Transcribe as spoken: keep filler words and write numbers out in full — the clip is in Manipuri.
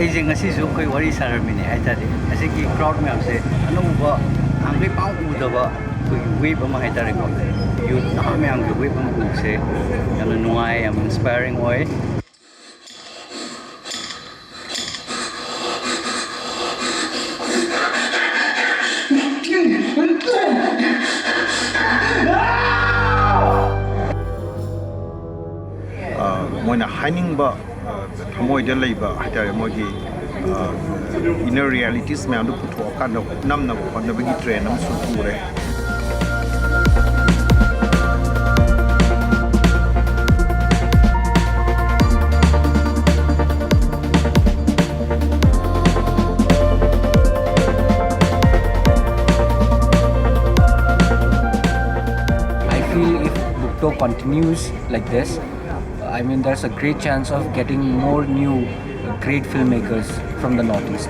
ꯑꯩꯁꯦ ꯉꯁꯤꯁꯨ ꯑꯩꯈꯣꯏ ꯋꯥꯔꯤ ꯁꯥꯔꯝꯃꯤꯅꯦ ꯍꯥꯏꯇꯥꯔꯦ꯫ ꯍꯧꯖꯤꯛꯀꯤ ꯀ꯭ꯔꯥꯎꯗ ꯃꯌꯥꯝꯁꯦ ꯑꯅꯧꯕ, ꯅꯍꯥꯟꯈꯩ ꯄꯥꯛ ꯎꯗꯕ ꯑꯩꯈꯣꯏꯒꯤ ꯋꯦꯕ ꯑꯃ ꯍꯥꯏꯇꯥꯔꯦꯀꯣ, ꯌꯨꯠ ꯅꯍꯥ ꯃꯌꯥꯝꯒꯤ ꯋꯦꯕ ꯑꯃ ꯎꯕꯁꯦ ꯌꯥꯝꯅ ꯅꯨꯡꯉꯥꯏ, ꯌꯥꯝ ꯏꯟꯁꯄꯥꯏꯔꯤꯡ ꯑꯣꯏ꯫ ꯃꯣꯏꯅ ꯍꯥꯏꯅꯤꯡꯕ, ꯊꯃꯣꯏꯗ ꯂꯩꯕ ꯍꯥꯏꯇꯥꯔꯦ, ꯃꯣꯏꯒꯤ ꯏꯟꯅꯔ ꯔꯤꯌꯦꯂꯤꯇꯤꯁ ꯃꯌꯥꯝꯗꯣ ꯄꯨꯊꯣꯛꯑꯀꯥꯟꯗ ꯅꯝꯅꯕ ꯍꯣꯠꯅꯕꯒꯤ ꯇ꯭ꯔꯦꯟ ꯑꯃꯁꯨ ꯄꯨꯔꯦ꯫ I feel if Bukto continues like this, I mean, there's a great chance of getting more new great filmmakers from the Northeast.